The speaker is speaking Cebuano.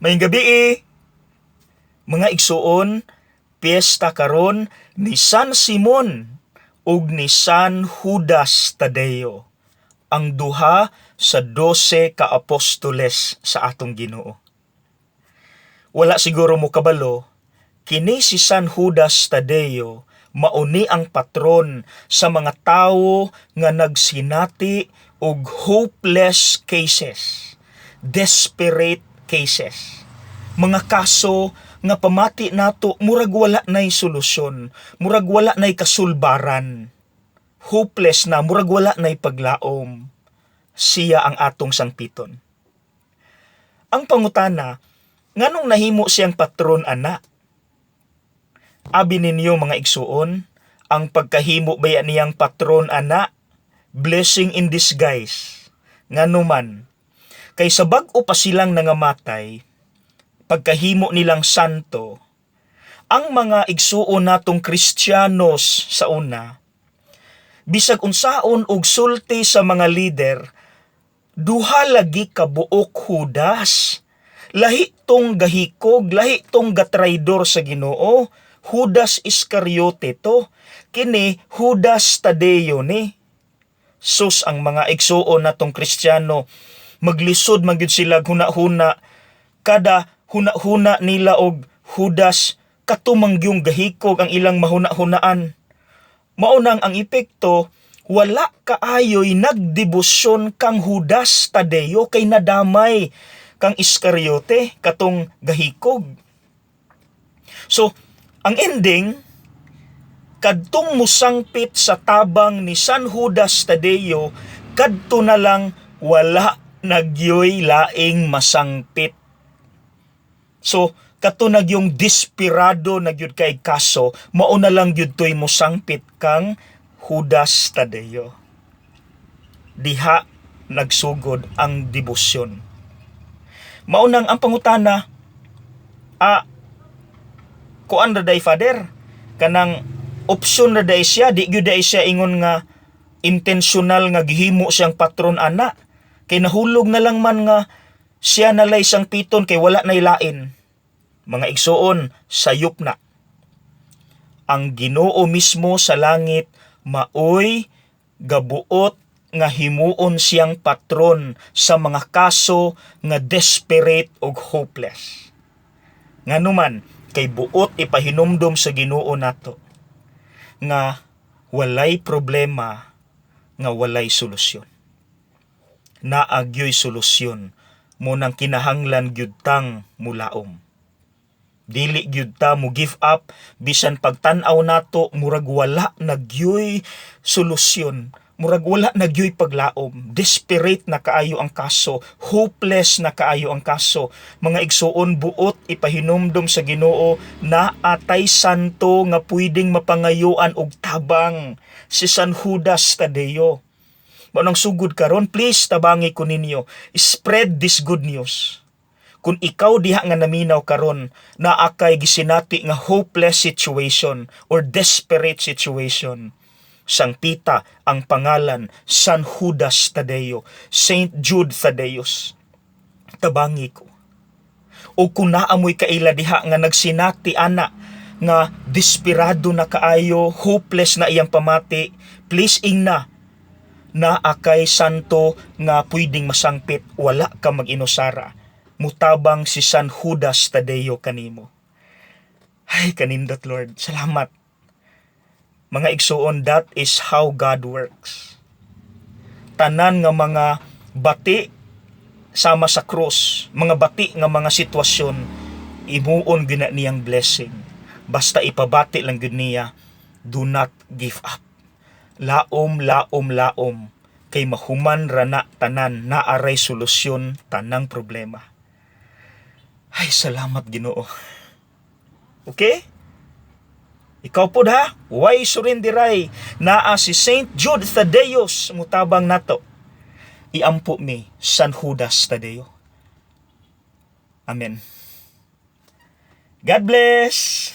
Maayong gabii. Mga igsuon, piyesta karon ni San Simon ug ni San Judas Tadeo, ang duha sa 12 ka apostoles sa atong Ginoo. Wala siguro mo kabalo, kini si San Judas Tadeo mauni ang patron sa mga tawo nga nagsinati og hopeless cases, desperate cases. Mga kaso nga pamati nato murag wala nay solusyon, murag wala nay kasulbaran. Hopeless na, murag wala nay paglaom. Siya ang atong sangpiton. Ang pangutana, nganong nahimo siyang patron ana? Abi ninyo, mga igsuon, ang pagkahimo baya niyang patron ana, blessing in disguise. Ngano man, kay sa bag-o pa silang nangamatay, pagkahimo nilang santo, ang mga igsuon natong Kristiyanos sa una, bisag unsaon og sulti sa mga lider, "Duha lagi ka buok Judas. Lahi tong gahikog, lahi tong gatraidor sa Ginoo. Judas Iscariote to. Kini Judas Tadeo ni." Sus, ang mga igsuon natong Kristiyano, maglisod man gyud sila huna-huna. Kada huna-huna nila og Judas, kato man gyung gahikog ang ilang mahuna-hunaan. Mao nang ang epekto, wala kaayoy nagdebosyon kang Judas Tadeo kay nadamay kang Iscariote, katong gahikog. So, ang ending, kadtong musangpit sa tabang ni San Judas Tadeo, kadto na lang wala nagyoy laing masangpit. So, kato nagyong desperado na gyud kay kaso, mao na lang gyud to'y mosangpit kang Judas Tadeo. Diha nagsugod ang debosyon. Mao nang ang pangutana, kuan ra day, Father, kanang opsyon ra day siya, di gyud day siya ingon nga intentional nga gihimo siyang patron ana. Kay nahulog na lang man nga siya nalay sangpiton kay wala nay lain. Mga igsuon, sayop na. Ang Ginoo mismo sa langit maoy gabuot nga himuon siyang patron sa mga kaso nga desperate og hopeless. Nganuman, kay buot ipahinumdom sa Ginoo nato nga walay problema nga walay solusyon. Naa gyoy solusyon, mao nang kinahanglan gyud tang mulaom. Dili gyud ta mo give up bisan pagtan-aw nato murag wala na gyoy solusyon, murag wala na gyoy paglaom. Desperate na kaayo ang kaso, hopeless na kaayo ang kaso. Mga igsuon, buot ipahinumdom sa Ginoo na atay santo nga pwedeng mapangayuan og tabang, si San Judas Tadeo. Mao nang sugod karon, please tabangi ko ninyo. Spread this good news. Kung ikaw diha nga naminaw karon, naa kay gisinati nga hopeless situation or desperate situation, sangpita ang pangalan San Judas Tadeo, Saint Jude Thaddeus. Tabangi ko. O kung naa mo'y kaila diha nga nagsinati ana nga desperado na kaayo, hopeless na iyang pamati, please ingna naa kay santo nga pwedeng masangpit, wala ka mag-inusara. Mutabang si San Judas Tadeo kanimo. Ay, kanindot, Lord. Salamat. Mga igsuon, that is how God works. Tanan nga mga bati sama sa cross, mga bati nga mga sitwasyon, himuon gyud na niyang blessing. Basta ipabati lang gyud niya, do not give up. Laom, laom, laom, kay mahuman ra na tanan, naa ray solusyon tanang problema. Ay, salamat, Ginoo. Okay? Ikaw pod ha, way surinderay, naa si Saint Jude Thaddeus mutabang nato. Iampo mi San Judas Tadeo. Amen. God bless.